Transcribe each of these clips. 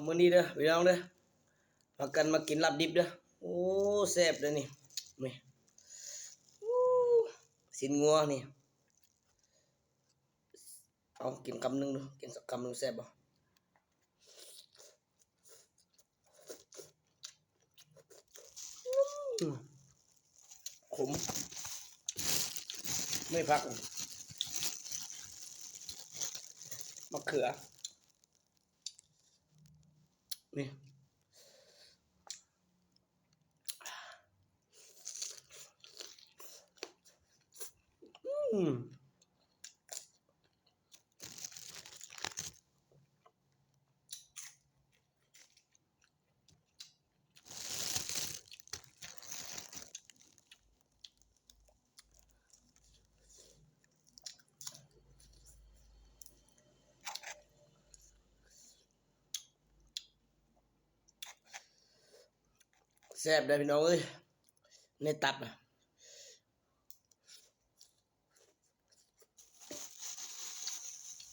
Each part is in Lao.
ມື້ນີ້ເດີພີ່ນ້ອງເດີ ພາກັນມາກິນລາບດິບເດີ. ໂອ້ ແຊບເດີນີ້ ນີ້ ໂອ້ ຊີ້ນງົວນີ້. ເອົາ ກິນຄຳໜຶ່ງເດີ ກິນສັກຄຳໜຶ່ງ ແຊບບໍ່? ອືມ ຂົມ ມີຜັກ ມະເຂືອ ນີ້ ອືມ. ແຊບເດ້ພີ່ນ້ອງເອີຍ ໃນຕັບນະ.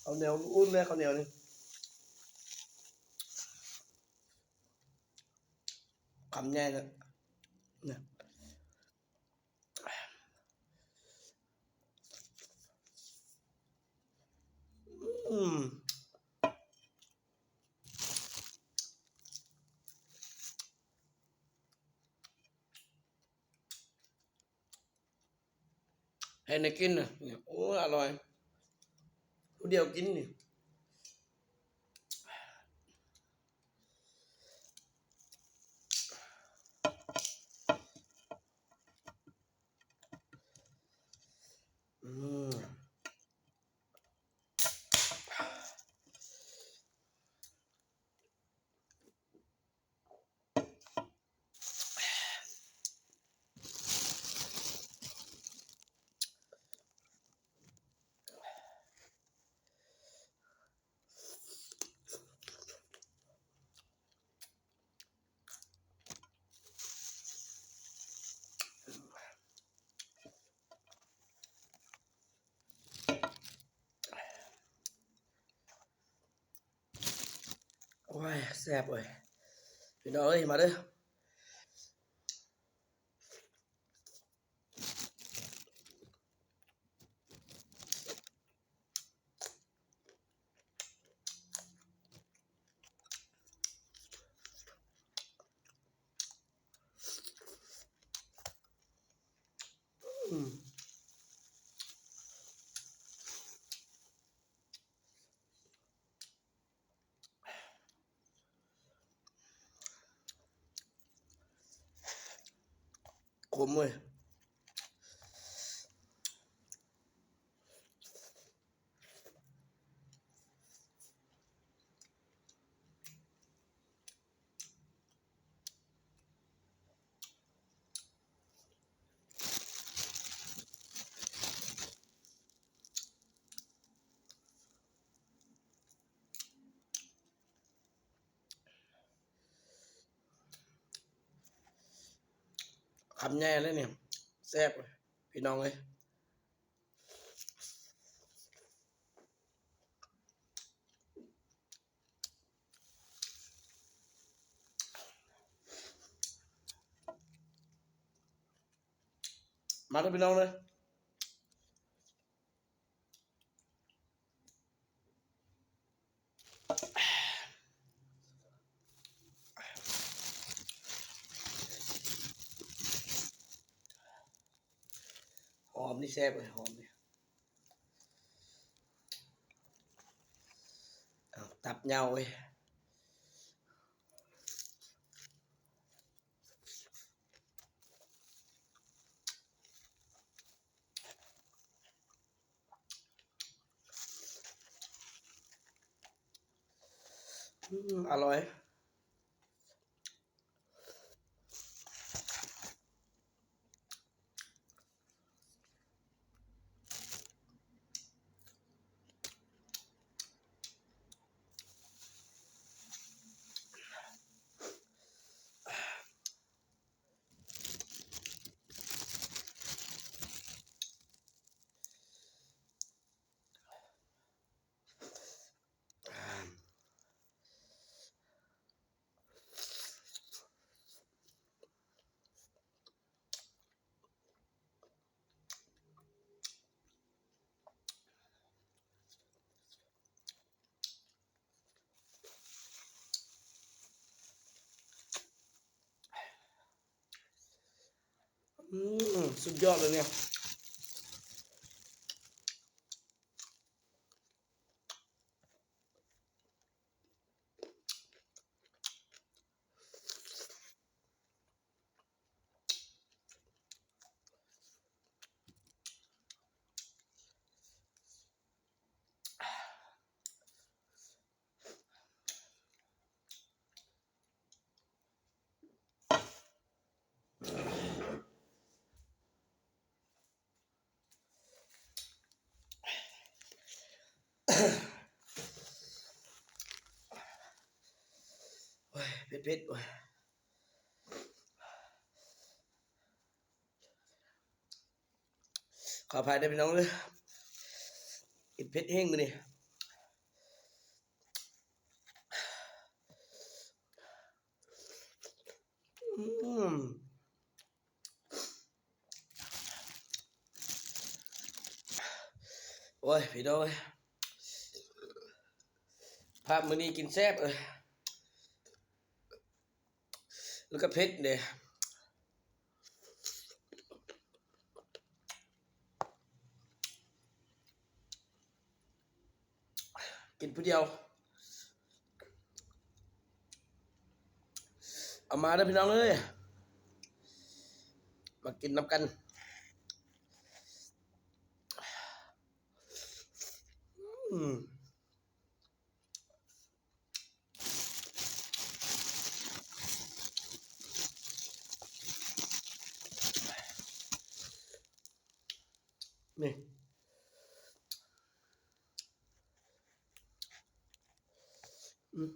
ເອົາໜຽວອຸ່ນແດ່ ເຂົ້າໜຽວນີ້ ຄຳໃຫຍ່ເນາະ ນີ້ ອືມ. ເຮັດໃຫ້ກິນນະ ນີ້ ໂອ້ຍ ອະລ່ອຍ ຜູ້ດຽວກິນນີ້ ອືມ. ໂອ້ຍ ແຊບເວີຍ ພີ່ນ້ອງເອີຍ ມາເດີ. ອືມ. ຂົມເວີຍ. ຄຳໃຫຍ່ເລີຍນີ້ ແຊບເວີຍ ພີ່ນ້ອງເອີຍ. ມາເດີພີ່ນ້ອງເດີ. ຫອມນີ້ແຊບເວີຍ ຫອມນີ້. ເອົາ ຕັບເຍົາເວີຍ. ອືມ ອະລ່ອຍ. ອ່າ ອືມ ສຸດຍອດເລີຍນີ້. ໂອ້ຍ ເຜັດໆ ໂອ້ຍ ຂໍອະໄພເດີພີ່ນ້ອງເດີ ກິນເຜັດແຮງມື້ນີ້. ອືມ ໂອ້ຍ ພີ່ນ້ອງເອີຍ ພາບມື້ນີ້ກິນແຊບເອີຍ ແລ້ວກໍເຜັດເດ້. ກິນຜູ້ດຽວ ເອົາມາເດີພີ່ນ້ອງເອີຍ ມາກິນນຳກັນ. ອືມ. ນີ້ ອືມ.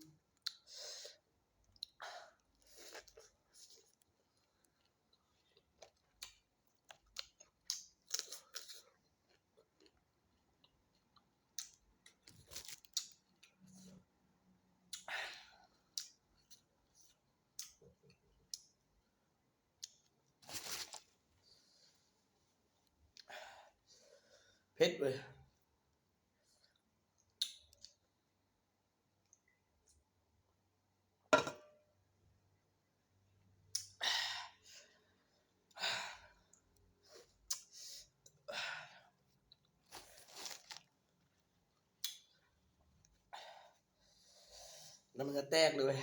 ເຜັດເວີຍ. ນ້ຳເຫື່ອແຕກເລີຍ.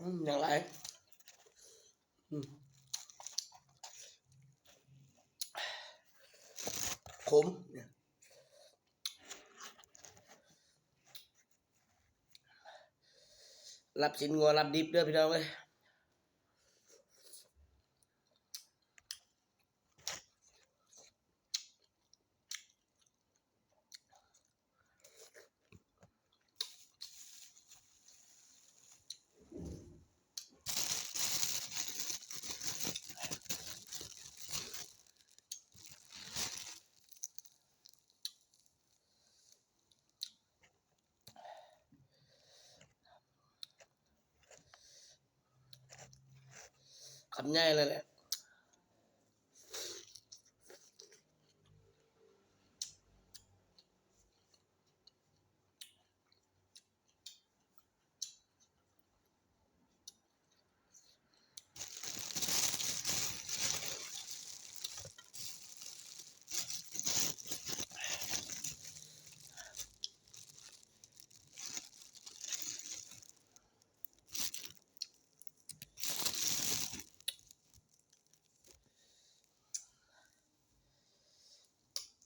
ອືມ ຍັງຫຼາຍ ອືມ ຂົມ ລາບຊີ້ນງົວ ລາບດິບເດີພີ່ນ້ອງເອີຍ. ຄຳໃຫຍ່ເລີຍແຫຼະ.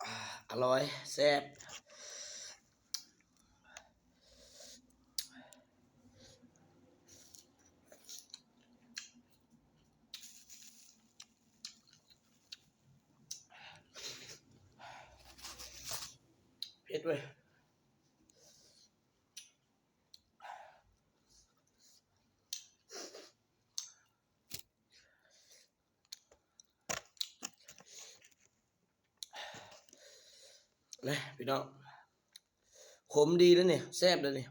ອາ ອະລ່ອຍ ແຊບ. ເຜັດເວີຍ. ນະພີ່ນ້ອງ ຂົມດີເດ້ນີ້ ແຊບເດ້ນີ້.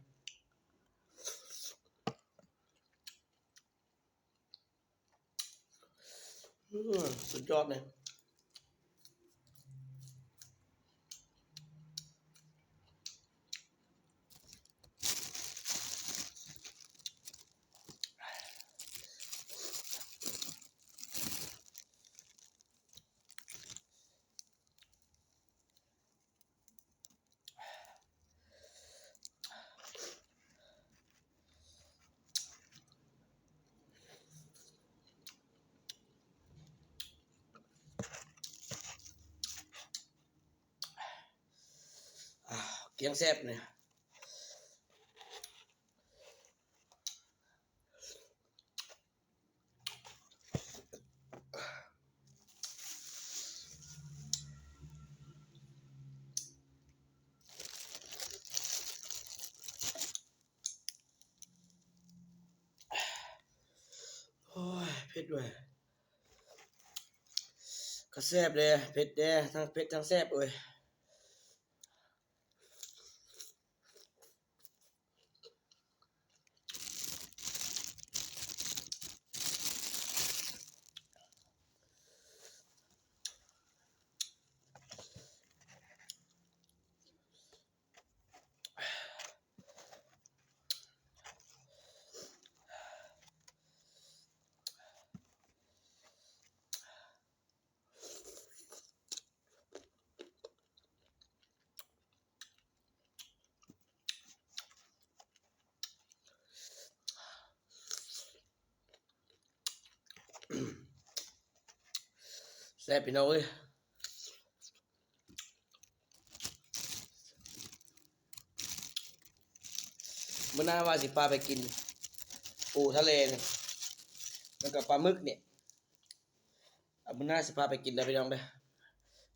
ອືມ ສຸດຍອດເລີຍ. ອ່າ ແກງແຊບນີ້. ໂອ້ຍ ເຜັດເວີຍ ກະແຊບເດ້ ເຜັດເດ້ ທັງເຜັດທັງແຊບເວີຍ. ແຊບພີ່ນ້ອງເອີຍ. ມື້ໜ້າວ່າຊິພາໄປກິນປູທະເລນີ້ ແລ້ວກໍປາໝຶກນີ້. ອາ ມື້ໜ້າຊິພາໄປກິນເດີພີ່ນ້ອງເດີ.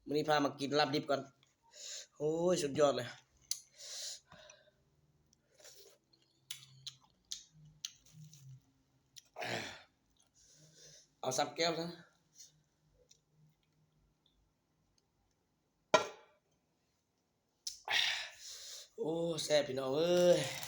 ມື້ນີ້ພາມາກິນລາບດິບກ່ອນ. ໂອ້ຍ ສຸດຍອດເລີຍ. ເອົາສາມແກ້ວຊະ. ໂອ້ ແຊບພີ່ນ້ອງເອີຍ.